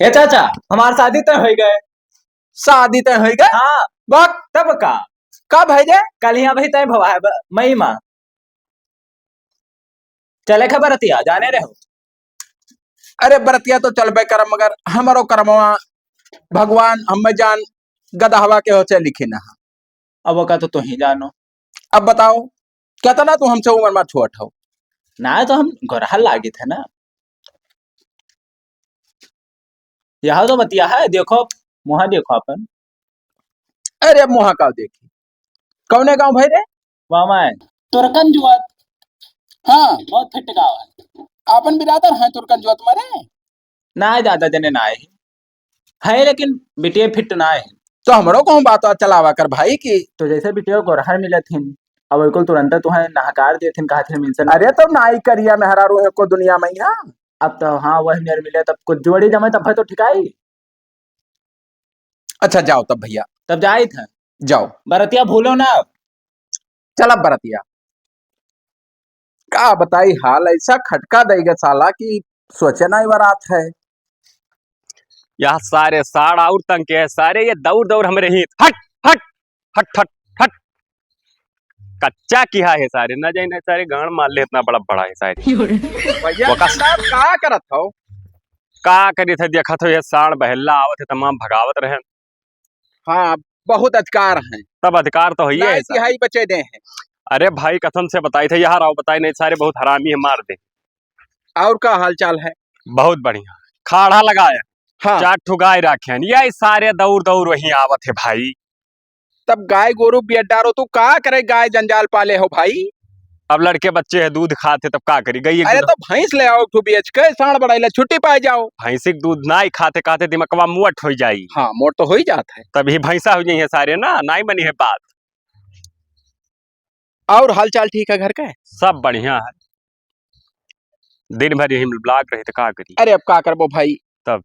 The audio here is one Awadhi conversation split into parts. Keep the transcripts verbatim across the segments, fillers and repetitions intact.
ए चाचा, हमार शादी तय होइ गए। शादी तय होइ गए? हाँ। बक। तब का? कब है रे? कल ही अभी तय भवा है, ब-, मई मा। चले खे बरतिया, जाने रहो। अरे बरतिया तो चलबे करब, मगर हमरो करमवा भगवान हमें जान गदहवा के होचे लिखे ना। अब ओका तो तुही जानो। अब बताओ, केतना तू हमसे उमर मा छोट हो? ना, तो हम गोरहर लागित है ना। यह तो बतिया है, देखो, मुहा देखो अपन। अरे, अब मुहा का देखी? कौने गाँव भाई रे? वामायन। तुर्कन जुआत। हाँ, बहुत फिट गाँव है। आपन बिरादर हैं तुर्कन जुआत मा रे? ना, ज्यादा जने ना आए हैं। है, लेकिन बिटिया फिट ना है। तो हमरो कहूँ बात, बात चलावा कर भाई की। तो जैसे बिटिया गोरहर मिलत हिन, अब बिल्कुल तुरंत तुहे नहकार देत हिन, कहत हिन मिलसन। अरे तो नाई करिया मेहरारू है को दुनिया मा यहाँ। अब तो हाँ, वही मेर मिले, तब कुछ जोड़ी जमे, तब है तो ठिकाई। अच्छा, जाओ तब भैया। तब जाइत है। जाओ। बरतिया भूलो ना। चला बरतिया। का बताई हाल, ऐसा खटका देगा साला कि सोचे ना बरात है। यह सारे साड़ और तंग के है सारे, ये दौड़ दौड़ हमरे ही हट, हट, हट, हट, हट। कच्चा किहा है सारे, ना जाइन है सारे, गांड मार ले इतना बड़ा बड़ा है सारे। भैया, वो का का करत हो? का करी थे, देखत हो, ये साड़ बहेला आवत है, तमाम भगावत रहे। हाँ, बहुत अधिकार हैं। तब अधिकार तो होइए ना है, सारे। तिहाई बचे दे हैं। अरे भाई, कसम से बताई थे, यहाँ आओ, बताई नहीं, सारे बहुत हरामी है, मार दे। और का हाल चाल है? बहुत बढ़िया। खाड़ा लगाया, हाँ। चार ठो गाय राखे हैं, यही सारे दौड़ दौड़ वहीं आवत है भाई। तब गाय गोरू बियत डारो, तू का करे, गाय जंजाल पाले हो भाई? अब लड़के बच्चे हैं, दूध खाते, तब का करी, गई एक अरे दूध। तो भैंस ले आओ, एक ठो बेच के साँड़ बढ़ाई ला, छुट्टी पाए जाओ। भैंसी के दूध ना ही खाते, खाते दिमकवा मोट हो जाई। हाँ, मोट तो हो ही जात है। तब ही भैंसा हो जाई है सारे ना, ना ही मनी है बात। और हाल चाल ठीक है घर के? सब बढ़िया है। दिन भर यही ब्लॉक रहे तो का करी? अरे अब का करबो भाई? तब?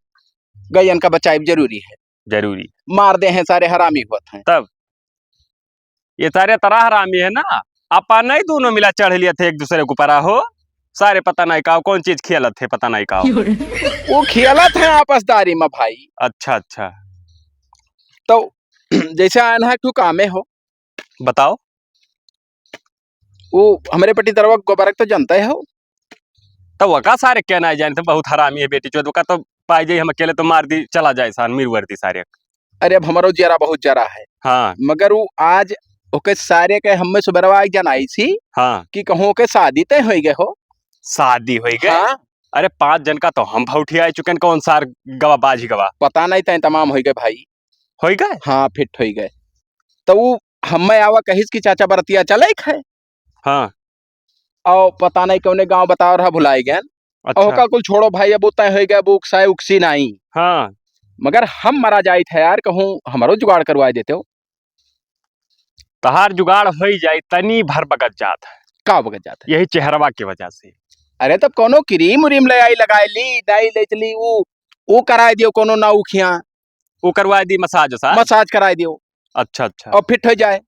गैयन का बचाइब जरूरी है। जरूरी। मार दे हैं सारे हरामी होत हैं। तब? ये सारे तरह हरामी है ना, आपा नहीं दोनों मिला चढ़ लिए थे एक दूसरे के ऊपर हो। सारे पता नहीं का कौन चीज खेलत थे, पता नहीं का। वो खेलत हैं आपसदारी में भाई। अच्छा, अच्छा। तो जैसे आयन है एक ठो कामे हो। बताओ। वो हमरे पट्टीदारवा गोबरक तो जानता है हो। तो वका सारे क्या ना जाने थे, बहुत हरामी है बेटी चोद, वका तो पाई जाई हम अकेले तो मार दी, चला जाए सान, मीर वर्दी सारे। अरे अब हमरो जरा बहुत जरा है। हाँ। मगर वो आज ओके सारे के हमें सुबरवा एक जन आई थी हाँ। कि कहूँ ओके शादी तय होई गए हो। शादी होई गए? हाँ। अरे पाँच जन का तो हम भौठी आए चुके हैं, कौन सार गवा बाजी गवा। पता नहीं तय तमाम होई गए भाई। होई गए? हाँ, फिट होई गए। तो वो हमें आवा कहिस कि चाचा बरतिया चले खाए। हाँ। और पता नहीं कौने गांव बताओ रहा, भुलाई गए। अच्छा। और का कुल छोड़ो भाई, अब तय होई गए, अब उकसाए उकसी नहीं। हाँ। मगर हम मरा जाइत है यार, कहूँ हमरो जुगाड़ करवाए देते हो। तहार जुगाड़ होई जाई, तनी भर बगत जात है। का बगत जात है? यही चेहरवा के वजह से। अरे तब कोनो क्रीम उरीम ले आई, लगाए ली, डाई ले चली, वो, वो कराए दियो कोनो ना उखिया। वो करवाए दी मसाज उसाज? मसाज कराए दियो। अच्छा, अच्छा। और फिट हो जाए।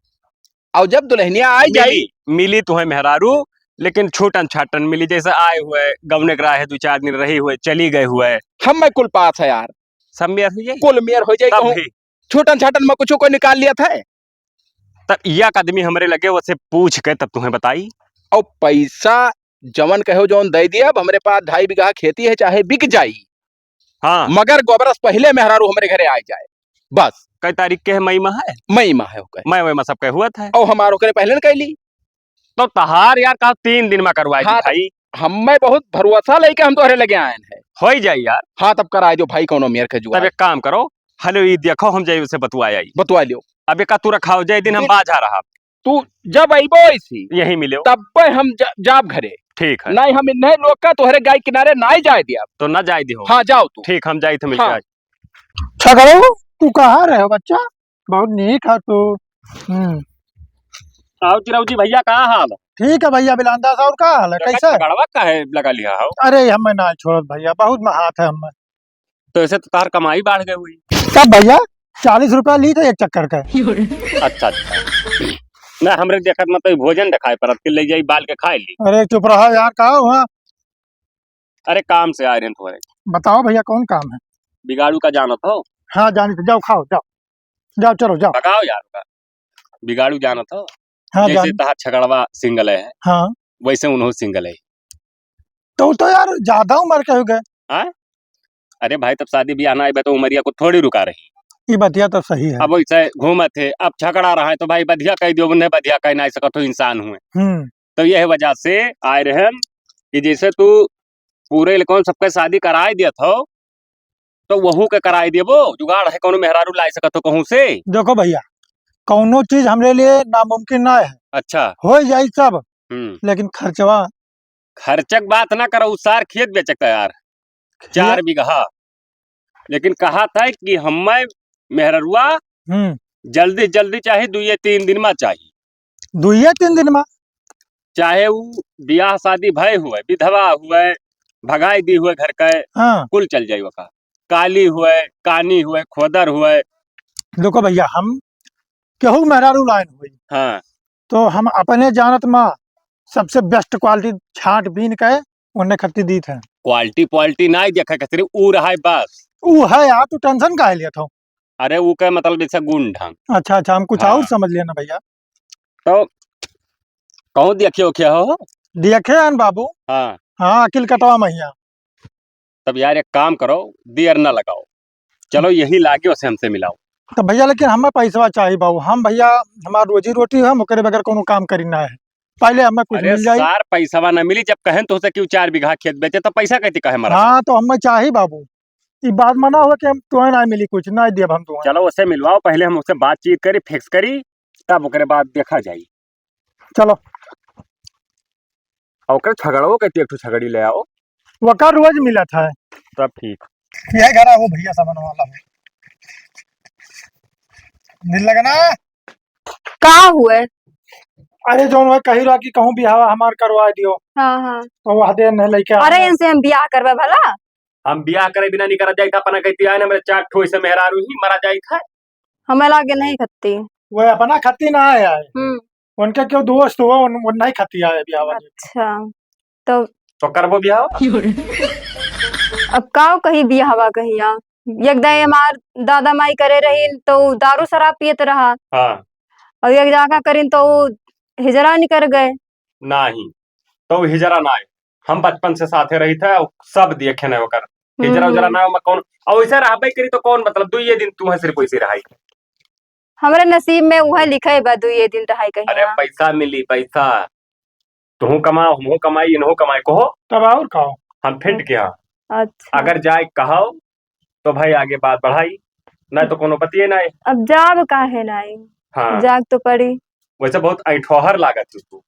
और जब दुल्हनिया आई जाई मिली, मिली तुहे मेहरारू, लेकिन छूटन छाटन मिली, जैसे आए हुए, गवने के रहे, दो चार दिन रही हुए, चली गए हुए। हम मैं कुल पास है यार। सब मेर हो जाई? कुल मेर हो जाई तब कहूँ। भी। छूटन छाटन में कुछ कोई निकाल लिया था? तब एक आदमी हमरे लगे, वसे पूछ के तब तुहे बताई। और पैसा जवन कहो जवन दे दिया, अब हमरे पास ढाई बीघा खेती है, चाहे बिक जाई। हाँ। मगर गोबरस पहले मेहरारू हमरे घरे आ जाए, बस। कई तारीख के है? मई मा है? मई मा है ओकर। मई, मई मा सबके हुआ था। और हमार ओकरे पहले न कैली। तो तहार यार का तीन दिन मा करवाए दी हाँ, भाई। हम मैं बहुत भरोसा लेके हम तोहरे लगे आयन है। होई जाई यार। हाँ, तब कराए दो भाई, कोनो मेर के जुआ। तब एक काम करो, हेलो, ई देखो, हम जाई उसे बतुआ आई। बतुआ लियो। अब एका तू रखाओ, जय दिन हम दिन बाझा रहा। तू जब अइबो ऐसी, यहीं मिलो। तब हम जा-, जाब घरे। ठीक है। नहीं, हम इन्हें लोग का तोहरे गाय किनारे नहीं जाए दिया। तो ना जाए दियो। हाँ, जाओ तू। ठीक, हम जाई थे मिल हाँ। जाए। छगड़ू, तू कहाँ रहे हो बच्चा? बहुत नीक है तू। हम्म। आओ चिरौजी भैया, का हाल? ठीक है भैया बिलांदा साहब, और का हाल है, कैसा है? झगड़वा काहे लगा लिया हो? अरे हमें ना छोड़त भैया, बहुत महात है हमें। तो ऐसे तो तार कमाई बढ़ गई हुई। तब भैया चालीस रुपया ली थे एक चक्कर का। अच्छा, अच्छा। ना, हमरे देखत में तो भोजन दिखाई पड़त कि ले जाई बाल के खाए ली। अरे चुप रहा यार, का हुआ? अरे काम से आए रहे थोड़े। बताओ भैया कौन काम है? बिगाड़ू का जानत हो? हाँ, जानी तो, जाओ खाओ, जाओ। जाओ, चलो, जाओ। भगाओ यार का। बिगाड़ू जानत हो? हाँ, जैसे जान- तहार छगड़वा सिंगल है, हाँ। वैसे उन्हों सिंगल है। तो, तो यार, ज्यादा उम्र के हो गए। हाँ? अरे भाई, तब शादी ब्याह ना आइबे तो उमरिया को थोड़ी रुका रही। ये बतिया तो सही है। अब वैसे घूमत है, अब छगड़ा रहा है तो भाई बधिया कह दियो, उन्हें बधिया कह ना सकत हो, इंसान हुए। हम्म। तो यह वजह से आए रहन कि जैसे तू पूरे इलाकों सबके शादी कराए दियत हो, तो वहू के कराए देबो, जुगाड़ है, कौनो मेहरारू लाए सकत हो कहूँ से? देखो भैया, कौनो चीज हमरे लिए नामुमकिन ना है। अच्छा। हो जाई सब, हम्म। लेकिन खर्चवा। खर्चक बात ना करो, उ सार खेत बेचक तैयार, खेत? चार बीघा। लेकिन कहा था कि हमें मेहररुआ हम्म। जल्दी, जल्दी चाहे दुइये तीन दिन में चाही। दुइये तीन दिन में? चाहे उ बियाह शादी भय हुए, विधवा हुए, भगाई दी हुए घर के, हाँ। कुल चल जाई ओका। काली हुए, कानी हुए, खोदर हुए। देखो भैया, हम केहू मेहरारू लाइन हुई। हाँ। तो हम अपने जानत में सबसे best quality छांट बीन के उन्हें खत्ती दीत है। Quality, quality नाई देखे के, सिर्फ ऊ रहा है बस। ऊ है यार, तू tension काहे लेत हो? अरे, ऊ के मतलब जैसे गुण ढंग। अच्छा, अच्छा, हम कुछ हाँ। और समझ लेना भैया। तो कहूँ देखे ओखे हो? देखे हन बाबू। हाँ। हाँ, अकिल कटवा महिया। तब यार एक काम करो, देर ना लगाओ, चलो यही लागे उसे हमसे मिलाओ। तो भैया, लेकिन हमें पैसवा चाहिए बाबू, हम भैया, हमार रोजी रोटी है, हम ओकरे बगैर कोनो काम करी ना है। पहले हमें कुछ अरे मिल जाई। सार, पैसवा ना मिली, जब कहें तो उसे क्यों चार बीघा खेत बेचे, तो पैसा कैसे कहे हमारा? हाँ, तो हमें चाहिए बाबू, ई बात मना हुआ कि हम तुम्हें ना मिली कुछ, ना देब हम तुम्हें। चलो उसे मिलवाओ, पहले हम उससे बातचीत करी, fix करी, तब ओकरे बाद देखा जाई। चलो। और ओकर छगड़वो के एक ठो छगड़ी ले आओ। वका रोज मिलत है। तब ठीक। यह घर आओ भैया, सामान वाला है। दिल लगना। का हुए? अरे जौन वह कही रहा कि कहूँ बिहावा हमार करवा दियो। हाँ, हाँ। तो वह दे नहीं लेके अरे आए। इनसे हम बियाह करबे भला? हम बियाह करे बिना नहीं करा जाइत है, अपना कहती आए ना, मेरे चार ठो ऐसे मेहरारू ही मरा जाइत है। हमें लागे नहीं खत्ती। वह अपना खत्ती ना आए आए। हम्म। उनके क्यों दोस्त हुआ, उन, उन नहीं खत्ती आए बियाह वाले। अच्छा, तो तो करबो बियाह? अब काव कही बियाहवा कहिया? एक दाई हमार दादा माई करे रही तो उ दारू शराब पियत रहा। हाँ। और एक जाका करिन तो उ हिजरा निकर गए। नाही, तो हिजरा ना आए। हम बचपन से साथे रही थे, और सब देखे न ओकर। हिजरा उजरा हम्म। ना, ओमे कौन, और वैसे रहबे करी तो कौन, मतलब, दुइये दिन तू है सिर्फ वैसे रहाई। हमरे नसीब में उहे लिखे बा, दुइये दिन रहाई कहीं अरे, यहाँ। पैसा मिली, पैसा। तुहू कमाओ, हमहू कमाई, इनहू कमाई, कहो। तब और खाओ। हम फिट के हाँ। अच्छा। अगर जाए कहो, तो भाई आगे बात बढ़ाई, नहीं तो कोनो बतिये नहीं। अब जाब काहे नहीं? हाँ। जाग तो पड़ी। वैसे बहुत ऐंठोहर लागत है तू।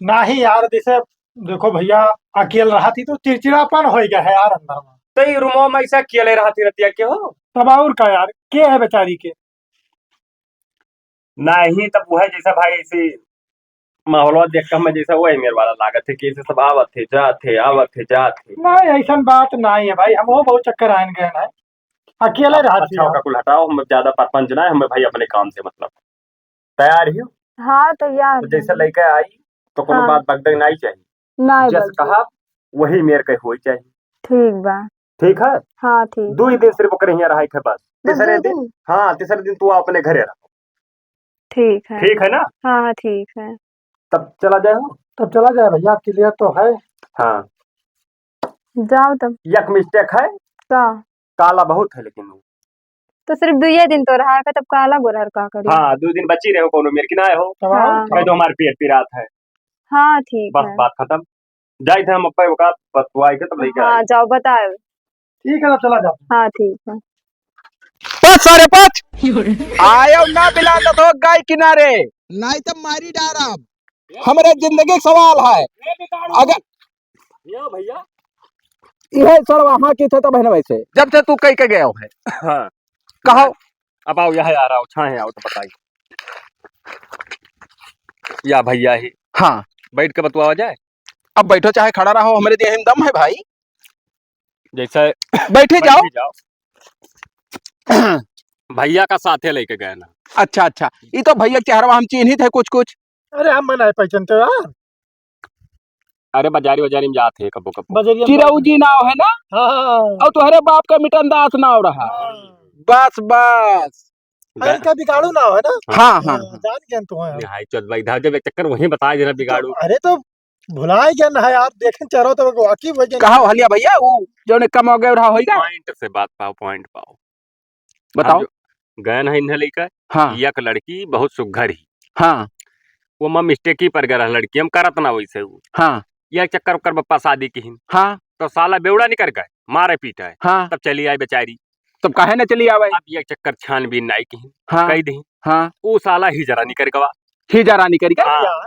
नहीं यार, जैसे देखो भैया, अकेल रहती तो चिड़चिड़ापन हो गया है यार अंदर में। तो ये रूमो में ऐसा अकेले रहती रहती है के हो? तब और का यार, के है बेचारी के? नहीं, तब वो है जैसा भाई ऐसे माहौलवा देख के हमें जैसा वही मेर वाला लागत है कि ऐसे सब आवत है, जात है, आवत है, जात है। नहीं, ऐसन बात नहीं है भाई, हमहू बहुत चक्कर आइन गए हैं, अकेले अब रहत अच्छा ही होगा, कुल हटाओ, हम ज्यादा परपंच ना है, हमें भाई अपने काम से मतलब। तैयार ही हो? हाँ, तैयार तो जैसे है। लइके आई, तो कोनो हाँ। बात बगदग नहीं चाहिए। नहीं जस बगदग। कहा, वही मेर के होई चाहिए। ठीक बा। ठीक है? हाँ, ठीक दुई बा। दिन सिर्फ ओकरे हियाँ रहाई थे बस। बस तीसरे दुई दिन? दिन? हाँ, तीसरे दिन तू अपने घरे रहो। ठीक है। ठीक है ना? हाँ, हाँ, ठीक है। तब चला जाए हो? तब चला जाए भैया, clear तो है। हाँ। जाओ तब। एक mistake है। का? काला बहुत है लेकिन वो। तो सिर्फ दुइये दिन तो रहा है, तब काला गोरहर का करी? हाँ, दुइ दिन बची रहे हो, कोनो मेर की ना आए हो। तब आओ, हाँ। तब। कह दो हमारे पेट पिरात है। हाँ, ठीक बस है। बात खत्म। जाइत है हम अप्पा ओका बतुआई के तब लेके हाँ, आई। जाओ बताओ। ठीक है, तब चला जाओ। हाँ, ठीक है। पाँच साढ़े पाँच। आयो ना बिलान तो गाय किनारे। नहीं तो मारी डारब। हमरे जिंदगी के सवाल है। अगर या भैया। यह सड़वा हाँ की थे तो बहन वैसे। जब से तू कई के गया है। हाँ। कहो। अब आओ, यहाँ आ रहा हो, छाहे आओ तो बताई। या भैया ही। हाँ। बैठ के बतुआवा जाए। अब बैठो चाहे खड़ा रहो, हमरे देह में दम है भाई। जैसे बैठे जाओ। बैठी जाओ। भैया का साथे लेके गए ना। अच्छा, अच्छा। ई तो भैया के चेहरवा हम चिन्हित है कुछ, कुछ। अरे हम मना है पहचानते यार। अरे, बाजारी, बाजारी में जात है कबो, कबो। बजरिया में चिरऊ जी नाव है ना? हाँ, हाँ, हाँ। और तोहरे बाप का मिटन दास नाव रहा। हाँ। बस, बस। अरे, इनका बिगाड़ू नाव है ना? हाँ, हाँ, हाँ, हाँ। जान गए तो हैं। निहाई चौथ भाई, इधर जब एक चक्कर वहीं बता देना बिगाड़ू। तो, अरे, तो भुलाए गए ना है यार, देखें चारों तरफ वाकिफ हो गए। कहा हलिया भैया, वो जो ने कम हो गए रहा होइगा? Point से बात पाओ, point पाओ। बताओ। अब जो गए ना इन्हें लेकर, हाँ। एक लड़की बहुत सुघर ही। हाँ। वो माँ mistake ही पर गए रहा लड़की, हम करत ना वैसे वो। हाँ। एक चक्कर ओकर बप्पा शादी किहिन। हाँ। तो साला बेवड़ा निकर गए, मारे पीटे। हाँ। तब चली आई बेचारी। तब काहे न चली आवे? अब एक चक्कर छानबीन नाई किहिन। हाँ। कही दही। हाँ। वो साला हिजरा निकर गवा। हिजरा निकर गवा? हाँ।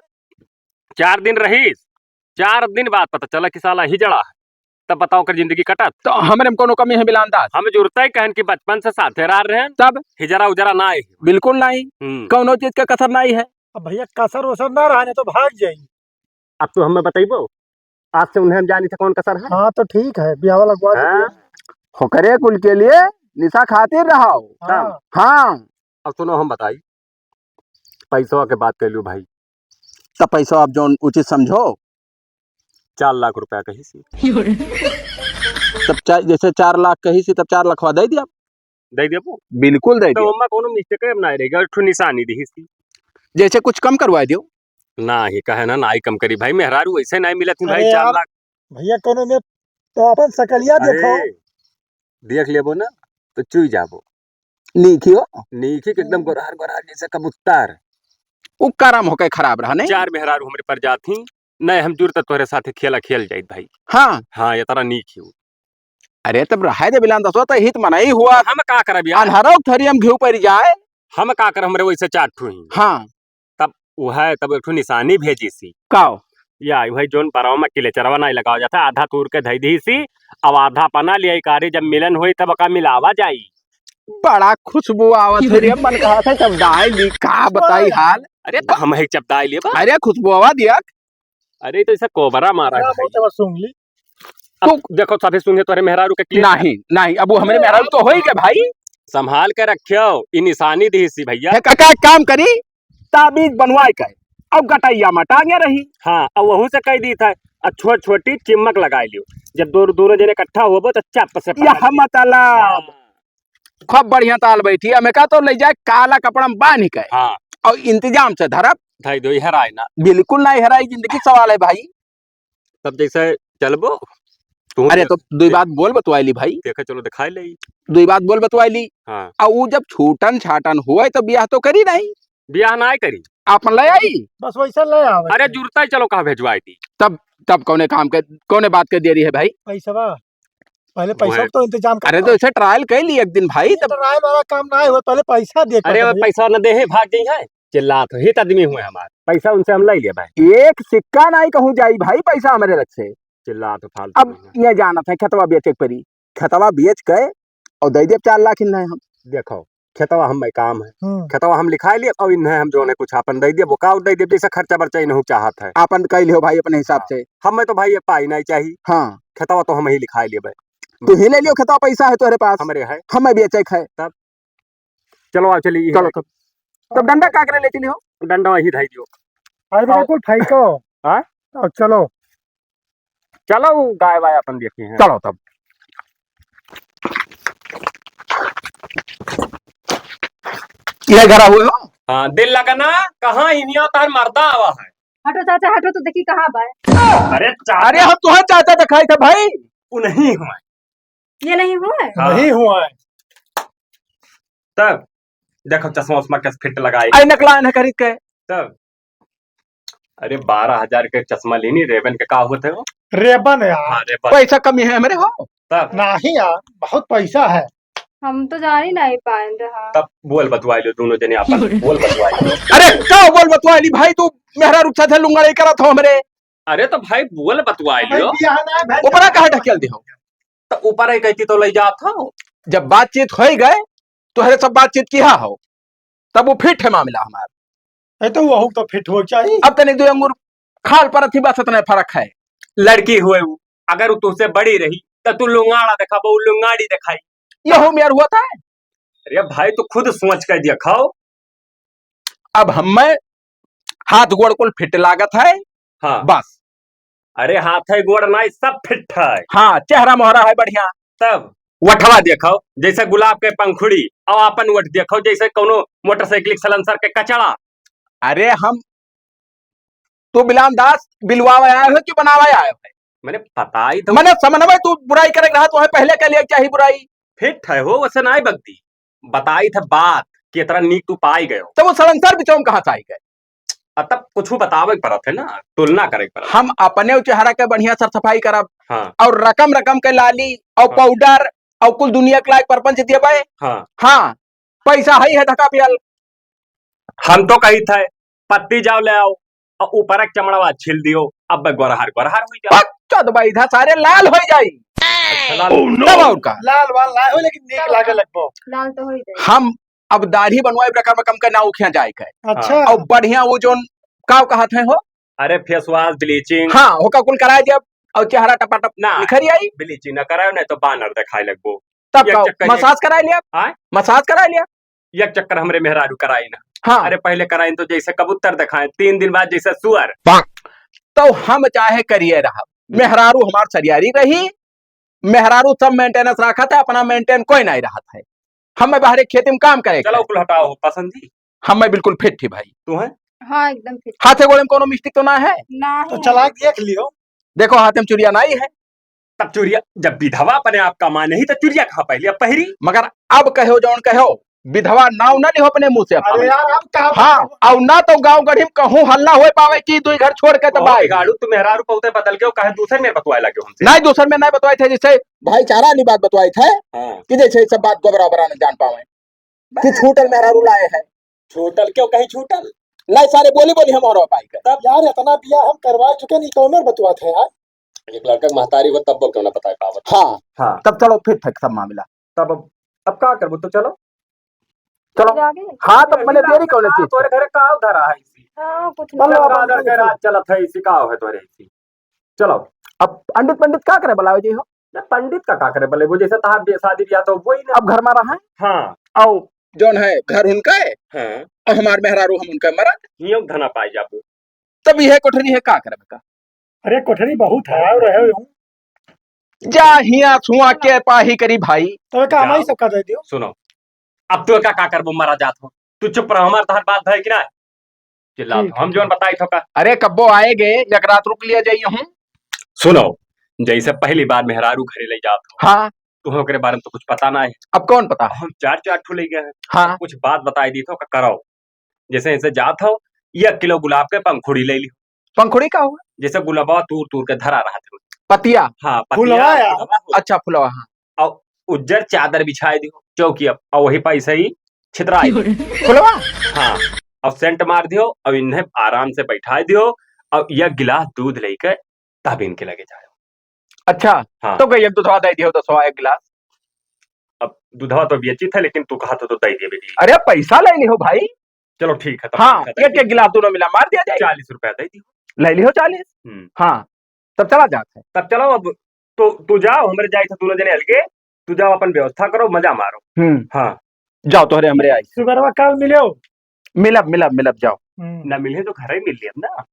चार दिन रहीस, चार दिन बाद पता चला कि साला हिजड़ा है। तब बताओ, ओकर जिंदगी कटत? तो हमरे में कोनो कमी है, बिलान दास? हम जुरते कहन कि बचपन से साथे रह रहे हैं। तब? हिजरा उजरा ना है। बिल्कुल नहीं। हम्म। कौनो चीज का कसर नहीं है। अब भैया, कसर वसर ना रहा, नहीं तो भाग जाई। अब तू हमें बतइबो, आज से उन्हें हम जानी थे कौन कसर है। हाँ, तो ठीक है, ब्याह लगवा दीजिए। हाँ। होकरे कुल के लिए निशा खातिर रहो। हाँ। हाँ। अब सुनो, हम बताई, पैसवा के बात कर लू भाई। तब पैसा आप जौन उचित समझो। चार लाख रुपया कही सी। तब चा-, जैसे चार लाख कही सी, तब चार लाखवा दे दिया। दे देबो? बिल्कुल दे तो दिया। ओमा कोनो mistake अब ना रहेगा, एक ठो निशानी दिही सी। जैसे कुछ कम करवा दियो। नाही, कहे ना, नाही कम करी भाई, मेहरारू ऐसे नाही मिलत ही भाई, अरे चार यार, लाख। भैया कोनो में तो अपन सकलिया अरे, देखो। देख लेबो ना, तो चुई जाबो। नीक ही हो। नीक ही एकदम हम्म। गोरहर गोरहर जैसे कबूतर। उ करम होके खराब रहा, नहीं? चार मेहरारू हमरे पर जात ही, नहीं हम जुरत तोहरे साथे खेला खेल जाइत भाई। हाँ। हाँ, ये तरह नीक ही हो। अरे तब रहाय दे बिलान दसवा, तो हित मनाई हुआ। हम का करब यार? अन्हरौ थरियम घिउ परि जाए। हम का करब, हमरे वैसे चार ठो ही। हाँ। तब उहै, तब एक ठो निशानी भेजी सी। काओ? या, उहै जौन बरवा में किलेचरवा नाई लगावा जाता, आधा तूर के धई दी सी, अब आधा पना लिया कारी, जब मिलन होई तब का मिलावा जाई। बड़ा खुशबू आवत है रे, मन कहा था जब डाल ली, का बताई हाल। अरे तो हम है जब डाल लिए बा। अरे खुशबू आवा दिया। अरे तो ऐसा कोबरा मारा है। बहुत जबरदस्त सूंघ ली। अब तू देखो सभी सूंघे तोहरे मेहरारू के किले। नहीं, नहीं, अब वो हमरे मेहरारू तो होई के भाई। संभाल के रखियो, ई निशानी दी सी भैया। है का, का काम करी? ताबीज बनवाए के और गटैया में टांगे रही। हाँ, अब वहू से कह दी था, अब छोट छोटी चिमक लगाए लियो, जब दो, दोनों जने इकट्ठा होबो तो चप से पकड़ यह लियो। मतलब। हाँ। खूब बढ़िया ताल बैठी, हमें का तो ले जाए काला कपड़ा में बांध के। हाँ। और इंतजाम से धरब। धई दो, हेराए ना। बिल्कुल ना हेराए, जिंदगी सवाल है भाई। तब जैसे चलबो, तू अरे देख, तो दुई देख। बात बोल बतवाई ली भाई। देखे चलो दिखाई ले। दुई बात बोल बतवाई ली। हाँ। आ ऊ जब छूटन छाटन होए तो बियाह तो करी नहीं। बियाह ना करी। आपन ले आई। बस वैसे ले आवे। अरे जुरता ही चलो कहाँ भेजवाई दी। तब, तब कौने काम के, कौने बात के देरी है भाई? पैसवा। पहले वो पैसा है। तो इंतजाम अरे कर। तो इसे trial कर ली एक दिन भाई, तब trial वाला काम ना है, वो पहले पैसा दे अरे के वो भैया। पैसा न दे है, भाग गई है। चिल्लात हो, हित आदमी हुए हमार, पैसा उनसे हम ले लिया भाई। एक सिक्का नहीं कहूँ जाई भाई, पैसा हमारे लग से। चिल्लात हो फालतू अब में। ये जानत है, खेतवा बेचे के परी, खेतवा बेच के और दे देब चार लाख इन्हें हम। देखो, खेतवा हम काम है, हम्म। खेतवा हम लिखाई लिए और इन्हें हम जो है कुछ आपन दे देब, वो का दे देब, जैसे खर्चा बर्चा इन्हों चाहत है। आपन कह लियो भाई अपने हिसाब हाँ। से। हमें तो भाई ये पाई नहीं चाहिए। हाँ। खेतवा तो हम ही लिखाई लेबे। तू ही ले लियो खेतवा, पैसा है तोहरे पास। हमरे है। हमें बेचे के है। तब चलो, आओ, चलिए। चलो, तब, तब डंडा का करे ले चलियो? डंडा वही धाई दियो। अरे बेटा, आओ। कुल फेंको। हाँ? आओ, चलो। चलो, वो गाय वाय अपन देखी हैं। चलो तब। ये घरा हुए हो? हाँ, दिल लगना, कहाँ इनिया तार मर्दा आवा है? हटो चाचा, हटो तो देखी कहाँ बा। अरे चाचा। अरे हम तुहार चाचा दिखाई थे भाई। वो नहीं हुआ। ये नहीं हुआ है? हाँ। नहीं हुआ है। तब देखो चश्मा उश्मा कैसे फिट लगाई। ऐनक लाइन है खरीद के। तब अरे बारह हजार के चश्मा लेनी, रेबन के का होते हो? रेबन यार। हाँ, रेबन। पैसा कमी है हमरे हो? तब नहीं यार, बहुत पैसा है। हम तो जान ही नहीं पाए रहा। तब बोल बतवाई लो दोनों जने आपन, बोल बतवाई लो। अरे का बोल बतवाई ली भाई, तू मेहरारू के साथे लुंगड़ाई करत हो हमरे। अरे तो भाई बोल बतवाई भाई, लियो। बियाह ना है, भाई। ऊपरा काहे ढकेल दे हो? तो ऊपर ही कहती तो ले जात हो। जब बातचीत होई गए, तोहरे सब बातचीत किहा हो, तब वो फिट है मामला हमार। ए तो वहू तो फिट हो चाहिए। अब तनिक दो अंगूर खाल परत ही, बस इतना फर्क है। लड़की हुए वो, अगर वो तुमसे बड़ी रही, तो तू लुंगाड़ा दिखाबो, वो लुंगाड़ी दिखाई। यहू मेर हुआ था। अरे भाई, तू खुद सोच के दिखाओ। अब हमें हाथ गोड़ कुल फिट लागत है। हाँ। बस। अरे हाथ है, गोड़ नाई, सब फिट है। हाँ, चेहरा मोहरा है बढ़िया। तब? वठवा देखो, जैसे गुलाब के पंखुड़ी, और आपन वठ देखो, जैसे कौनो मोटरसाइकिल के सलेंसर के कचड़ा। अरे हम, तू बिलाम दास बिलवावे आए हो कि बनावे आए हो? मैंने बताई तो। मैंने समझ में तू बुराई करे रहा, तो पहले के लिए चाहिए बुराई। फिट है हो, वैसे नाई बगदी। बताई था बात कि इतना नीक तू पाई गयो। तो वो सलेंसर बिचौम कहाँ से आई गए? आ, तब कुछ बतावे के पड़त है ना, तुलना करे के पड़त। हम अपने उ चेहरा के बढ़िया सर सफाई करब। हाँ। और रकम रकम के लाली और हाँ। पाउडर और कुल दुनिया के लायक परपंच देबे। हाँ। हाँ, पैसा है, है ढका पियल। हम तो कही थे, पत्ती जाओ ले आओ और ऊपर एक चमड़वा छील दियो, अब गोरहर गोरहर हो जाओ। पक चोद बैधा सारे लाल हो जाई। अच्छा, लाल। Oh, no! तब और का? लाल वाल ना हो, लेकिन नीक लागे लगबो। लाल तो हो ही जाई। हम अब दाढ़ी बनवाए बड़े कम, कम के ना उखिया जाए के। अच्छा। हाँ। और बढ़िया वो जोन का कहत है हो? अरे face wash, bleaching। हाँ, होका कुल कराए जब और चेहरा टपाटप ना, निखर आई। Bleaching ना कराओ, नहीं तो बानर दिखाए लगबो। तब एक का चक्कर मसाज कराए लिया? हाँ? मसाज कराए लिया? एक चक्कर हमरे मेहरारू कराई ना। हाँ। अरे पहले कराई तो जैसे कबूतर दिखाए, तीन दिन बाद जैसे सुअर। तो हम चाहे करिए रहा, मेहरारू हमार सरियारी रही, मेहरारू सब maintenance रखत है, अपना maintain कोई नहीं रहत है। हमें बाहरे खेती में काम करे के चलो, है। कुल हटाओ, पसंद ही। हमें बिल्कुल fit ही भाई। तू है? हाँ, एकदम fit। हाथे गोड़े में कोनो mistake तो ना है? ना तो है। चला के देख लियो। देखो, हाथे में चुरिया नहीं है। तब चुरिया, जब विधवा अपने आप कमा नहीं, तो चुरिया कहाँ पहली अब पहरी? मगर अब कहो जौन कहो, विधवा नाव ना लिहो अपने मुँह से अपना। अरे यार, अब का हाँ, बताओ? और ना तो गाँव गढ़ी में कहूँ हल्ला होए पावे कि दुई घर छोड़ के तो और बाई। बिगाड़ू, तू मेहरारू पौते बदल के, काहे दूसर में बतवाए लगे हमसे? नहीं, दूसर में नहीं बतवाए थे, जैसे भाईचारा वाली बात बतवाए थे हाँ। कि जैसे सब बात गोबरा ओबरा न जान पावे कि छूटल मेहरारू लाए है। छूटल क्यों कहीं छूटल? नहीं सारे बोली बोली हम और पाई के। तब यार, इतना बियाह हम करवा चुके नहीं, कौन बतवात है यार? एक लड़का के महतारी हो तब वो क्यों ना बताए पावत। हाँ। हाँ। तब चलो फिर ठीक सब मामला। तब अब, अब का करबो? तो चलो। चलो। जाके? हाँ, तब मैंने देरी कौन चीज? तोरे घरे का धरा है इसी? हाँ, कुछ नहीं। चलो, गाजर के राज चलत है इसी, का है तोरे इसी? चलो। अब पंडित, पंडित का करे बुलावे जी हो? ना, पंडित का, का करे बुलावे? जैसे तहार बे-, शादी ब्याह तो वही ना। अब घर में रहा है? हाँ। आओ, जौन है घर उनका है। हाँ। और हमार मेहरारू हम उनका मरद। हियों धना पाए जाबो। तब यह कोठरी है, का करबे का? अरे, कोठरी बहुत है, और रहे हो। जा हिया सुआ के पाही करी भाई। तो का हमारी जाओ। सबका दे दियो। सुनो, अब तू का, का करबो, मरा जात हो। तू चुप रहो, हमार तहार बात है कि ना? चिल्ला ठीक तो है, हम ठीक जौन है। बताई थो का। अरे, कब्बो आएगे, एक रात रुक लिया जाइए हूँ। सुनो, जैसे पहली बार मेहरारू घरे ले जात हो। हाँ। तुम्हें ओकरे बारे में तो कुछ पता ना है। अब कौन पता? हम चार, चार ठो ले गए हैं। हाँ। कुछ बात बताई दी थो का, कराओ। जैसे, जैसे जात हो, एक किलो गुलाब के पंखुड़ी ले ली। पंखुड़ी का हुआ? जैसे गुलाबवा तूर तूर के धरा रहत है। पतिया? हाँ, पतिया, फुलवा यार। फुलवा हो। अच्छा, फुलवा, हाँ। और उज्जर चादर बिछाए दियो चौकी अब, और वही पैसे ही छितराए दियो। फुलवा? हाँ, और सेंट मार दियो, और इन्हें आराम से बैठाए दियो, और एक गिलास दूध लेके तब इनके लगे जाओ। अच्छा, हाँ। तो कहिए, एक दूधवा दे दियो, दसवा एक गिलास। अब दूधवा तो बेची था, लेकिन तू कहा तो, तो दे दिए बेटी। अरे, पैसा ले लिहो भाई। चलो, ठीक है, तब हाँ, ठीक है, एक, एक गिलास दोनों मिला मार दिया जाए। चालीस रुपया दे दियो। ले लिहो चालीस। हम्म। हाँ, तब चला जात है। तब चलो, अब तो तू जाओ, हमरे जाए थे दोनों जने अलगे, तू जाओ, अपन व्यवस्था करो, मजा मारो। हम्म। हाँ। जाओ, तोहरे हमरे आई। सुबेरवा काल मिलो। मिलब, मिलब, मिलब, जाओ। हम्म। ना मिले तो घरे मिल लियब ना।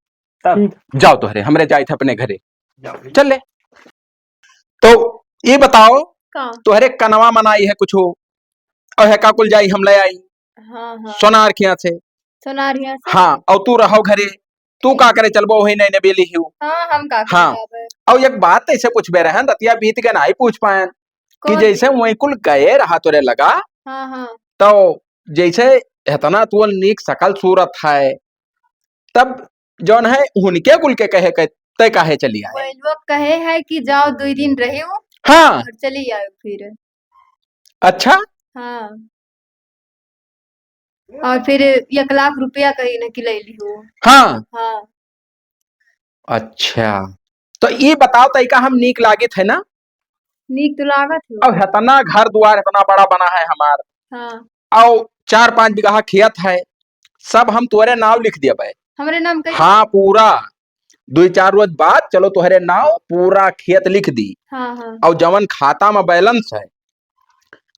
तब ठीक। जाओ तोहरे, हमरे जाए थे अपने घरे। जाओ। चल ले। तो ये बताओ, का? तोहरे कनवा मनाई है कुछ? और है का कुल जाई हम ले आई? हाँ, हाँ। सोनार खिया से। सोनार खिया से? हाँ, और तू रहो घरे। तू का करे चलबो वही नहीं नबेली हियो। हाँ, हम का करे हाँ। जाबे? और एक बात ऐसे पूछबे रहन, रतिया बीत गए, नहीं पूछ पाएन। कि कौन? जैसे वही कुल गए रहा तोरे लगा, हाँ, हाँ। तो जैसे इतना तू नीक सकल सूरत है, तब जौन है उनके कुल के कहे के तय काहे चली आए? वही लोग कहे है कि जाओ दुई दिन रहियो हाँ। और चली आयो फिर। अच्छा। हाँ। और फिर एक लाख रुपया कहीं न कि ले लिहो। हाँ। हाँ। अच्छा, तो ये बताओ, तैका हम नीक लागित है ना? नीक तो लागत हो। अब इतना घर दुआर इतना बड़ा बना है हमार। हाँ। और चार पाँच बीघा खेत है, सब हम तोरे नाव लिख देबे। हमरे नाम कैसे? हाँ, पूरा। दुई चार रोज बाद चलो तोहरे नाव पूरा खेत लिख दी। हाँ, हाँ। और जवन खाता में balance है,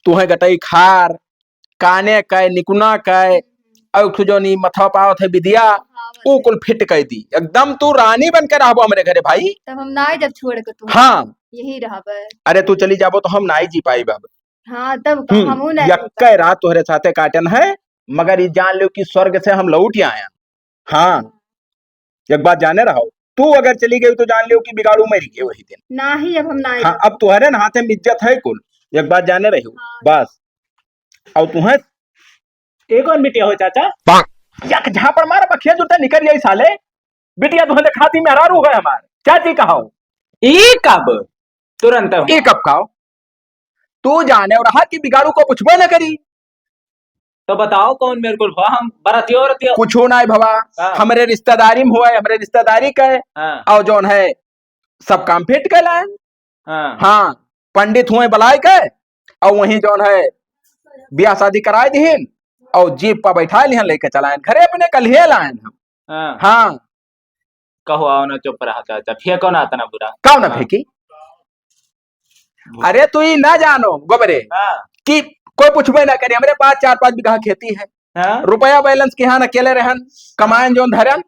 तुहे गटई खार, काने कै, निकुना कै, और एक ठो जौन ई मथवा पावत है बिदिया, हाँ, ऊ कुल फिट कइ दी। एकदम तू रानी बन के रहबो हमरे घरे भाई। तब हम नाई जब छोड़ के तू हाँ। यही रहबे। अरे तू चली जाबो तो हम नाई जी पाई बाबा। हाँ, तब का हम्म, हमहू नाई यक्के रात तोहरे साथे काटन है, मगर ई जान लेव कि स्वर्ग से हम लौट आयन। हाँ, एक बात जाने रहो, तू अगर चली गई तो जान लेव कि बिगाड़ू मरि गए वही दिन। नाही, अब हम नाई हाँ, अब तोहरे न हाथे में इज्जत है कुल, एक बात जाने रहो। हाँ। बस, अब तुम्हें एक और बिटिया हो चाचा। पाक। एक झापड़ मार, बखिया जूता निकल जाई साले। बिटिया तुम्हें देखाती मेहरारू है हमार, चाची कहाओ। ई कब? तुरंत हो। ई कब कहाओ? तू जाने और रहा कि बिगाड़ू को पूछबे न करी। तो बताओ कौन मेरे को भवा, हम बरतियो रतियो। कुछो नाई भवा, हाँ। हमरे रिश्तेदारी में हुआ है, हमरे रिश्तेदारी का है। हाँ। और जौन है सब काम फिट के लायन। हाँ। हाँ, पंडित हुए बलाय के, और वहीं जौन है बियाह शादी कराए दिहिन, और जीप पर बैठा लिहन, लेके चलायन घरे अपने, कल ही लायन हम। हाँ। हाँ। कहो, आओ ना, चुप रहा चाचा, फेंको ना इतना बुरा। कहो ना हाँ। फेंकी। अरे तू ई ना जानो गोबरे हाँ। कि कोई पूछबे ना करे, हमरे पास चार पाँच बीघा खेती है। हाँ। रुपया बैलेंस के यहाँ अकेले रहन, कमायन जौन धरन,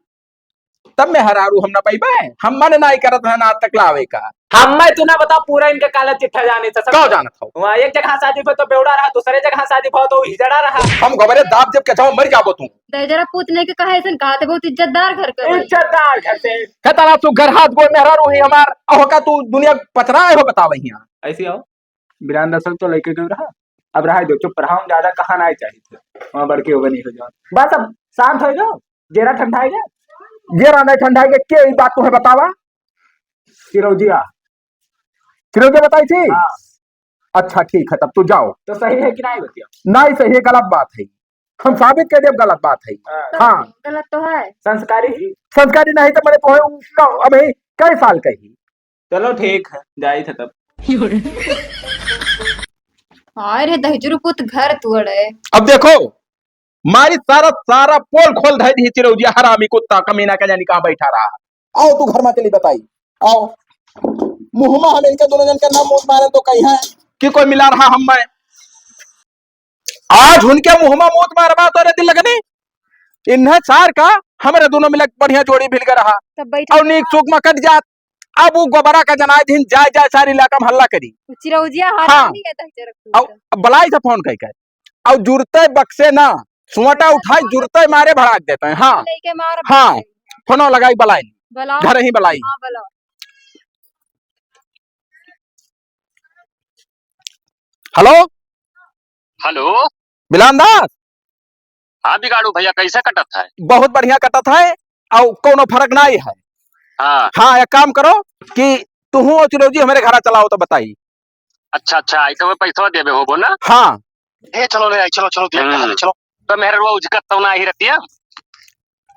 तब मेहरारू हम ना पइबे। हम मन नाई करत रहन आज तक लावे का। हम मैं तू ना बता, पूरा इनके काला चिट्ठा जाने से सब। का जानत हो? वहाँ एक जगह शादी भो तो बेवड़ा रहा, दूसरे जगह शादी भो तो हिजड़ा रहा। हम गोबरे दाब जब के जाओ मर जाबो तू। दहेजरा पूत नहीं के कहा ऐसन कहा थे, बहुत इज्जतदार घर के भाई। इज्जतदार घर से। हे तारा तू घर हाथ गोड़ मेहरारू ही हमार, अहो का तू दुनिया पचरा है हो बतावे हिया। ऐसी आओ। बिरान दरअसल तो लइके गयो रहा। अब रहा दो, चुप रहा, हम ज्यादा कहा नाई चाहित। वहाँ बड़के हो बनी हो जाओ। बस अब शांत हो जाओ, जेरा ठंडा है। जेरा नहीं ठंडा है, के ई बात तुम्हें बतावा? चिरौजिया। चिरौजिया बताई थी? हाँ। अच्छा ठीक है, तब तू जाओ। तो सही है कि नाई बतिया? नाई सही है, गलत बात है। हम साबित कर देब गलत बात है। हाँ। हाँ। गलत तो है। संस्कारी ही। संस्कारी नहीं तो मैंने तुम्हें उसका अभी कई साल कही। चलो ठीक है, जाई थे तब। हाय रे दहिजरू पूत घर तोड़े। अब देखो, मारी सारा, सारा पोल खोल धइ दी चिरौजिया, हरामी कुत्ता, कमीना का जानी कहाँ बैठा रहा। आओ तू घर में चली बताई, आओ। मुँह में हम इनके दोनों जन के नाम मौत मारे तो कही है कि कोई मिला रहा हम में। आज उनके मुँह में मौत मारबा तोरे दिल लगनी, इन्हें चार का हमरे दोनों मिलक बढ़िया जोड़ी मिल गए रहा। तब बैठ और नीक चूक में कट जात। अब वो गोबरा का जनाए दिन जाए जाए सारी इलाका में हल्ला करी। वो चिरौजिया हाँ। हरामी है, दहिजरा पूत। अब बलाई से फोन कई कर, और जुरते बक्से ना, सुअटा उठाई, जुरते मारे भड़ाक देते हैं। हाँ। लेके मार हाँ। बक्से। फोनो लगाई बलाई। बलाओ। घर ही बलाई। हाँ, बलाओ। हेलो। हेलो। बिलान दास। हाँ बिगाड़ू भैया, कैसे कटत है? बहुत बढ़िया कटत है, और कोनो फर्क नाई है। हाँ। हाँ, एक काम करो कि तुहू और चिरौजी हमरे घरा चलाओ तो बताई। अच्छा, अच्छा, आई तो मैं पैसवा देबे होबो ना? हाँ। ए, चलो ले आई, चलो, चलो, देख हम्म। कहाँ ले, चलो। तो मेहररुआ उचकत तो ना ही रहती है।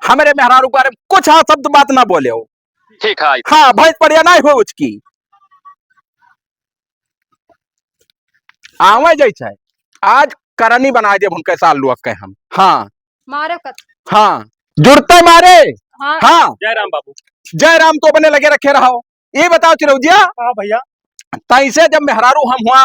हमरे मेहरारू के बारे में कुछ हाँ शब्द बात ना बोले हो। ठीक है, आई। हाँ, भैंस पड़िया ना हो उचकी। आवे जैसे आज करनी बनाए देब उनके साल लुअक के हम। हाँ। मारो कत। हाँ। जुड़ते मारे। हाँ। हाँ। जय राम बाबू। जय राम तो अपने लगे रखे रहो। ये बताओ चिरौजिया। हाँ भैया। तैसे जब मेहरारू हम हुआ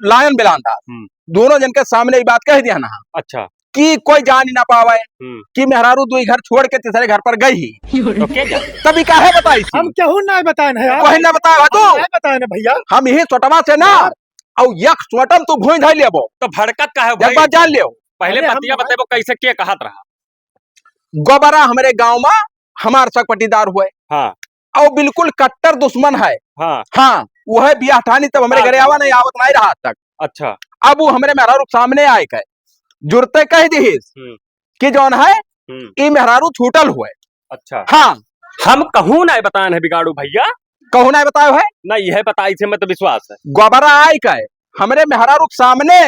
लायन बिलान दास, हम्म। दोनों जन के सामने ये बात कह दिया ना। अच्छा। कि कोई जान ही ना पावे हम्म। कि मेहरारू दुई घर छोड़ के तीसरे घर पर गई ही। तो के जाने? तभी काहे बताई थी? हम केहू ना बताए ना यार। कोई ना बताए तू? ना बताए ना भैया। हम यही सोटवा से ना, यार। और यक सोटम तू भूई धई लेबो। तो भड़कत काहे एक भाई? बात जान लियो। पहले अरे हम बतिया भाई बतेबो कैसे के कहत रहा? गोबरा हमरे गांव में हमार सक पटीदार हुए। हाँ। और बिल्कुल कट्टर दुश्मन है। हाँ। हाँ, वह बियाह ठानी तब हमरे हाँ, घरे हाँ। आवा नहीं, आवत नहीं रहा आज तक। अच्छा। अब वो हमरे मेहरारू के सामने आए के जुरते कह दिहिस हम्म। कि जौन है, हम्म। ई मेहरारू छूटल हुए। अच्छा। हाँ। हम कहूँ नहीं बताए हैं बिगाड़ू भैया। कहूँ नहीं बताए है? नहीं, यह बताई थे, मैं तो विश्वास है। गोबरा आए के हमरे मेहरारू के सामने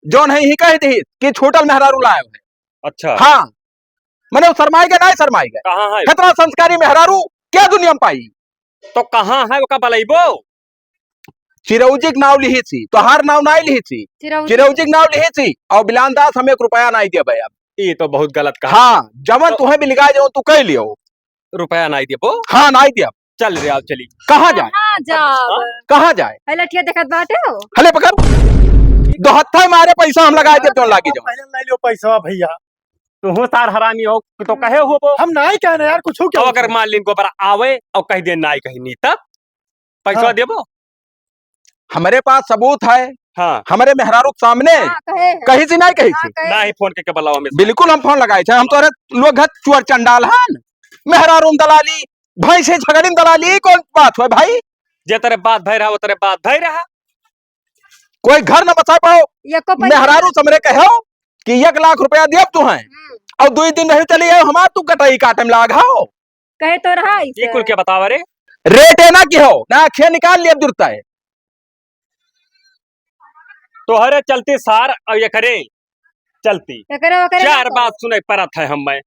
जौन है, ही कह दिहिस कि छूटल मेहरारू लाए है। अच्छा। हाँ। मने वो शर्माए गए, नहीं शर्माए गए। कहाँ है? कितना संस्कारी मेहरारू, क्या दुनिया में पाई? तो कहाँ है, ओका बलैबो? चिरौजी के नाव लिही थी, तोहार नाव नहीं लिही थी। चिरौजी। चिरौजी के नाव लिही थी, और बिलान दास हमें एक रुपया नहीं दिया भाई अब। ये तो बहुत गलत कहा। हाँ, जवन तो तुम्हें बिलगा जाओ, तू कह लियो। रुपया नहीं दिया वो? हाँ, नहीं दिया। चल रे, आओ चली। कहाँ जाए? कहाँ जाओ? कहाँ जाए? है लठिया देखत बाटे हो? हले पकड़। दो हत्था मारे पैसा हम लगा दे, जौन लागी जाओ। पहले ले लियो पैसा भैया। तुहूँ सार हरामी हो, कि तो कहे हो वो। हम नाई कहने यार, कुछ हो क्या तो अगर होता है? मान लीन गोबरा आवे और कह दे नाई कहीं नी, तब पैसा हाँ। देबो? हमरे पास सबूत है। हाँ। हमरे मेहरारू के सामने हाँ, कहे है। कही थी, नाई कही हाँ, थी? कहे। नाई, फोन करके बुलाओ हमें। बिल्कुल हम फोन लगाए थे। हम तोहरे लोग घर चोर चंडाल हन। मेहरारू में दलाली, भैंस से झगड़ी में दलाली, ई कौन बात हुआ भाई? जे तरे बात भय रहा, वो तरे बात भय रहा। कोई घर न बसा पाओ। एको पैसा मेहरारू ना। समरे कहो कि एक लाख रुपया दियब तुहैं। हम्म। और दुई दिन रही चली आयो, हमार तू कटाई काटे में लाग हो। कहे तो रहा इसे। ये कुल क्या बतावा रे? रेटे ना की हो, ना आँखें निकाल लिया जुरता है। तोहरे चलती सार और एकरे चलती। एकरे ओकरे चार ना बात सुने परत है हम मैं।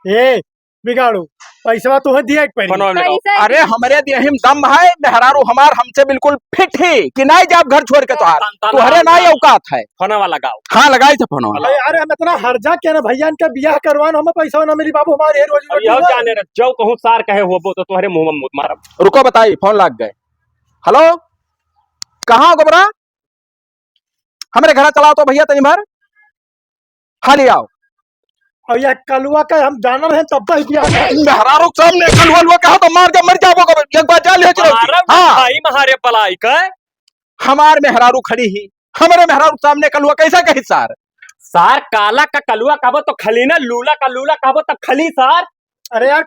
ए, बिगाड़ू, पैसवा तोहे दिया एक परी। फोनवा में लगाओ। पैसा अरे, दिया। हमरे देहिम दम है, मेहरारू हमार हमसे बिल्कुल फिट ही कि नाई जाब घर छोड़ के तोहार। तन, तन, तोहरे तन, नाई तन। औकात है। फोनवा लगाओ। हाँ, लगाई थे फोनवा। अरे, अरे, हम इतना हर्जा के ना भैया, इनका बियाह करवान, हमें पैसा ना मिली बाबू, हमारे ये रोजी अब रोटी यह है। जाने रह, जो कहूँ सार कहे हो, वो तो तोहरे मुँह में मारब। रुको, बताई, फोन लाग गए। हेलो, कहाँ हो गोबरा? हमरे घरा चलाओ तो भैया तनी भर। हाँ, ले आओ। और यह कलुआ का हम जानब है तब ही बियाह करेंगे। मेहरारू के सामने कलुआ लुआ कहा तो मार के मर जाबो गोबर। एक बार जा ले चलो। मारब हाँ। भाई महारे पलाई का। हमार मेहरारू खड़ी ही। हमरे मेहरारू के सामने कलुआ कैसा कही सार? सार काला का कलुआ कहबो तो खली ना, लूला का लूला कहबो तो खली सार। अरे यार,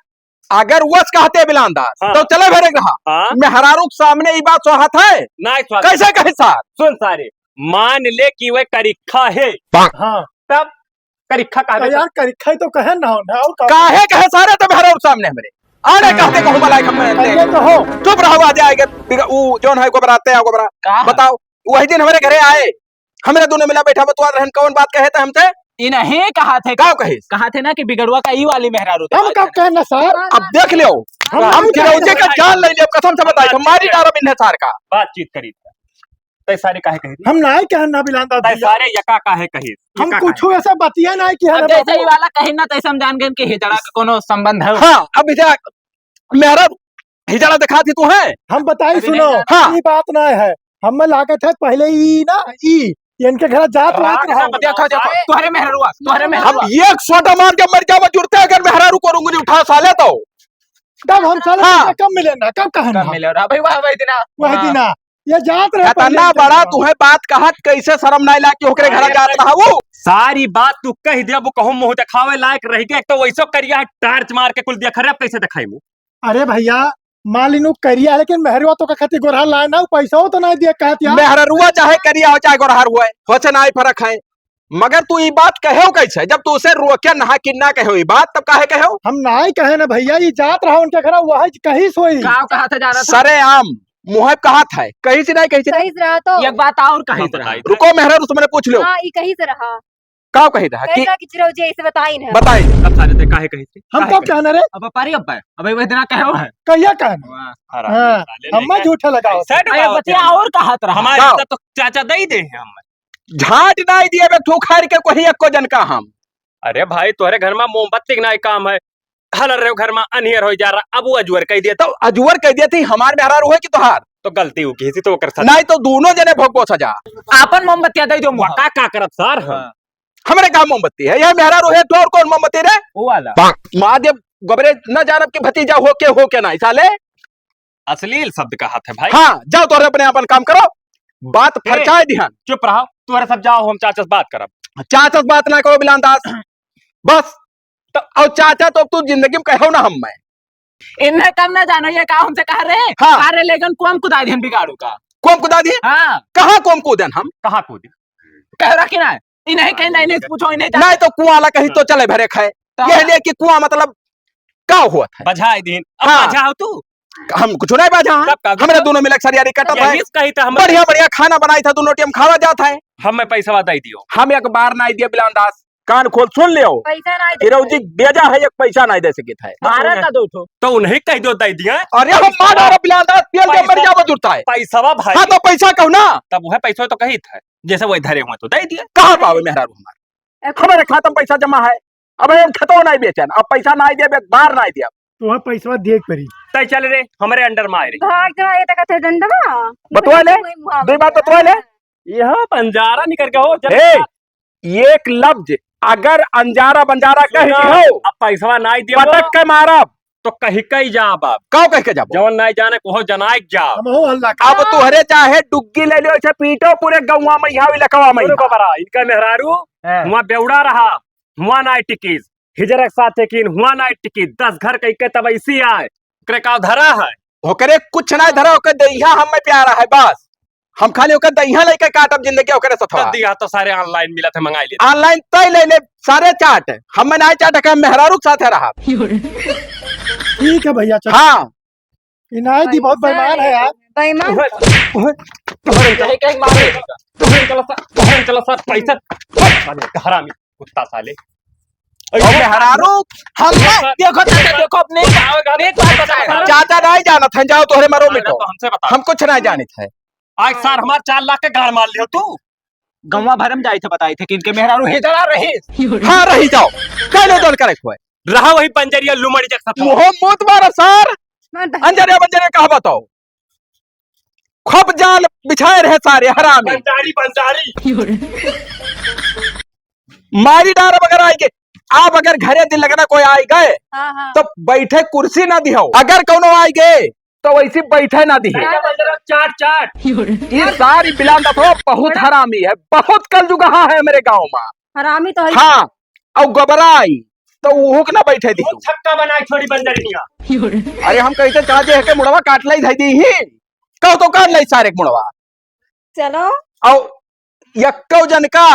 अगर वस कहते बिलांदा, हाँ। तो चले भरे रहा। हाँ। मेहरारू के सामने ई बात सोहत है? नाई सोहत। कैसे कहे सार? सुन सारे, मान ले कि वह करिखा है। हाँ। तब करिखा कहा तो यार, करिखा ही तो कहे ना हो, ना और का? काहे कहे सारे तो मेहरारू के सामने हमरे? आने हाँ। कहते कहूँ बलाई हम अरे तो हो। चुप रहो, आ जाएगा। बिगा-, ऊ जौन है गोबराते हैं, गोबरा। का है? बताओ, वही दिन हमरे घरे आए, हमरे दोनों मिला बैठा बतुआ रहन, कौन बात कहे थे हमसे? ई नहीं कहा थे, का कहे? कहा थे ना कि बिगड़ुआ का ई वाली मेहरारू थे। हम कब कहे ना सर? अब देख लियो, हम हम हम चिरौजे का जान ले लियो, कसम से बताई, हम मारी डारब इन्हें सार का। बातचीत करी। तै सारे काहे कही? हम नाई कहे ना बिलांदा तै भैया। सारे यका काहे कही? हम यका कुछ काहे? ऐसा बतिया नाई कि अब हमें जैसे बाबू ई वाला कही ना, तैसे हम जान गए कि हिजड़ा का कोनो संबंध है। हाँ, अब इधर मेहरा हिजड़ा दिखा थी तू है? हम बताई, अभी सुनो, नहीं जाना। हाँ। ई बात ना है, हमें लागत है पहले ई ना, ई, इनके घर जात रहत रहा। देखो, देखो, तोहरे मेहरुआ, तोहरे मेहरुआ। हम एक सोटा मार के मर जावा जुड़ते, अगर मेहरारू को उंगली उठा साले तो। तब हम साले हाँ। तुमसे कम मिले ना, कब कहन कम हम? मिले रहा भाई, वाह, वही दिना। वही हाँ। दिना। ये जात रहे पहले खतरनाक इनके बड़ा घर। तुहे बात कहत, कैसे शर्म नाई लाग कि ओकरे घर अरे जात भाई, रहा वो? सारी बात तू कह दे, अब कहूँ मुँह दिखावे लायक रह गया, एक तो वैसो करिया है, टार्च मार के कुल देख रहे, अब कैसे दिखाई मुँह? अरे भैया, मान लीन उ करिया है, लेकिन मेहरुआ तो का खातिर गोरहर लाए ना, उ पैसा हो तो ना दिया कहत यार। मेहरुआ चाहे करिया हो, चाहे गोरहर हुए, होचे ना ही फर्क है। मगर तू ई बात कहेव कैसे, जब तू उसे रोके ना कि ना कहेव ई बात, तब काहे कहेव? हम ना ही कहे ना भैया, ई जात रहा उनके घर, वही कही सोई। का कहा था जाना था? सरेआम मुँह कहा था, कही से नहीं कही से। सही से रहा तो। एक बात और कही हम से रहा। बताई थे। रुको मेहरा, तुमने पूछ लो। हाँ, ई कही से रहा। का कही रहा कि कैसा कि चिरौजी ऐसे बताई ना। बताई। अब सारे ते काहे कही से? हम काहे कब कही? कहना रे? अब पारी अब है। अब वह दिना कहे हो है। कहिया कहना? वाह। हरामी हाँ, साले हम लेके झूठे लगाओ। सेट अरे बाबा बतिया तेरे। और कहत रहा। हमारे का? इज्जत तो चाचा दे ही दे हैं हम। झाट नाई दिए बे, तू खार के कोई एको जन का हम। अरे भाई, तोहरे घर मा मोमबत्ती के नाई काम है, हलर रहे घर मा अनियर हो जा रहा, अब वो अजुअर कह दिया तो। अजुअर कह दिया थी, हमार मेहरारू है कि तोहार? तो गलती हो गई थी, तो ओकर साथ। नाई तो दोनों जने भोगबो सजा। आपन मोमबत्तिया दे दो मुँह। वका का करत सार हम? हाँ। हमरे का मोमबत्ती है? यह मेहरारू है, तो और कौन मोमबत्ती रे? वो वाला। माँ जब गबरे न जानब कि भतीजा हो के, हो के नाई साले। अश्लील शब्द कहत है भाई। हाँ, जाओ तोहरे अपने आपन काम करो, बात ए, फरचाए दिहन। चुप रहो, तोहरे सब जाओ, हम चाचा से बात करब। चाचा से बात ना करो बिलान दास, बस। तो और चाचा तो तू जिंदगी में कहो ना हम मैं। इन्हें कम ना जानो, ये का हमसे कह रहे? हाँ। अरे लेकिन कोम कुदाई दिहन बिगाड़ू का। कोम कुदा दिए? हाँ। कहाँ कोम कूदन हम? कहाँ कूदे? कह रहा कि ना? इन्हें कहीं नहीं, नहीं पूछो, इन्हें जानो। नहीं तो कुआं ला कहीं तो चले भरे खाए। तो यह लिए कि कुआं मतलब का हुआ था? बझाए दिन। अब हाँ। बझाओ तू। हम कुछ नहीं बझा, तब का हमरे दोनों मिलक सरियारी कटत है। यही कही था हम। बढ़िया बढ़िया खाना बनाई था, दोनों टीम खावा जात है। हमें पैसा दे दियो। हम एक बार नहीं दिए बिलान दास, कान खोल सुन लियो। पैसा नहीं दे चिरौजी बेजा है, एक पैसा नहीं दे सकित है। मारा था दो ठो। तो उन्हें कह दो दे दिया। अरे हम मार डारा बिलान दास, तेल के मर पैसा, जावा जुड़ता है। पैसवा भाई। हाँ तो पैसा कहू ना। तब वह पैसा तो कही था, जैसे वही धरे हुए तो दे दिया। कहाँ पावे मेहरारू हमार? एक हमारे खाता में पैसा जमा है, अब हम खेतो नहीं बेचन, अब पैसा नहीं देब, एक बार नहीं देब। तो वह पैसवा दे परी। तय चल रे, हमारे under में आए रे। भाग जा, ये तक थे डंडवा। बतवा ले, वही मुहावरा दो बात बतवा ले। है। यह बंजारा निकल के हो, जब ए, एक लफ्ज अगर अंजारा बंजारा कह सुना, दिहो, अब पैसवा नाई देबो, पटक के मारब। तो कहि के जाब अब। काउ कहि के जाब? जवन नाई जाने को जनाइ के जाब। हमहू हल्ला अब तोहरे चाहे डुग्गी ले लियो, इसे पीटो पूरे गौवा में, यहाँ इलाकवा में। सुनो बबरा, इनका मेहरारू, हाँ। हुआ बेवड़ा रहा, हुआ नाई टिकीस, हिजरा के साथ है कि हुआ नाई टिकीस, दस घर कहि के तब ऐसी आए, ओकरे का धरा है? ओकरे कुछ ना धरा, ओकर दहिया हम में प्यारा है बस। हम खाली ओकर दहिया लइके काटब जिंदगी ओकरे सथवा। दहिया तो सारे online मिलत है, मंगाई ले। Online तय ले ले सारे चाट, हम में नाई चाट के हम मेहरारू के साथ है रहा। ठीक है भैया, चल। हाँ। इनायत जी बहुत बेईमान है यार। बेईमान। ओए, ओए, ओए, कहीं, कहीं मारे। ओए, चलो सर, ओए, चलो सर, पैसा। हरामी, कुत्ता साले। और मेहरारू, हम देखो, देखो, देखो, अपने एक बात बताए। चाचा नाई जानत है, जाओ तोहरे मरो मिटो। तो हमसे बता। हम कुछ नाई जानित है। आज सार हमार चार लाख के गाड़ मार लियो तू। गंवा भर में जाई थे, बताई थे कि इनके मेहरारू हे जरा रही। हाँ, रही जाओ। कहले दोन करे खोए। रहा वही बंजरिया लुमड़ी जक सफा। मुँह मत मारा सार। मार दे। अंजरिया बंजरिया कहा बताओ। खूब जाल बिछाए रहे सारे हरामी। बंजारी, बंजारी। मारी डारब अगर आइगे, आप अगर घरे दिन लगना कोई आइगे, हाँ, हाँ। तो बैठे कुर्सी ना दिहो। अगर कौनो आइगे, तो वैसी बैठे ना दिहो। चाट, चाट। ये सारी बिलान दथो बहुत हरामी है, बहुत कलजुगहा है मेरे गाँव में। हरामी तो है। हाँ, और गबराई, तो उहुक ना बैठे दिहो। छक्का बनाई छोड़ी बंजरिया। अरे हम कहते चाचे है के मुड़वा काट लाई धई दी ही, कहो तो काट लाई सारे के मुड़वा। चलो। और यक्को जन का,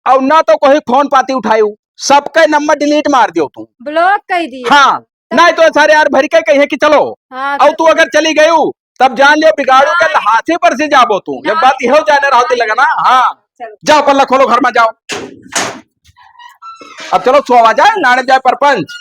और ना तो कोई फोन पाती उठायू, सबके नंबर delete मार दियो तू। Block कर दियो। हाँ, तब नहीं तो सारे यार भर के कहे कि चलो। हाँ, और तब तू अगर चली गयू, तब जान लियो बिगाड़ू के हाँ। हाथी पर से जाबो तू। ये हाँ। बात यहो जाने रहो दिल लगना। हाँ, चलो। जाओ पल्ला खोलो, घर में जाओ। अब चलो सोवा जाए, लाने जाए परपंच।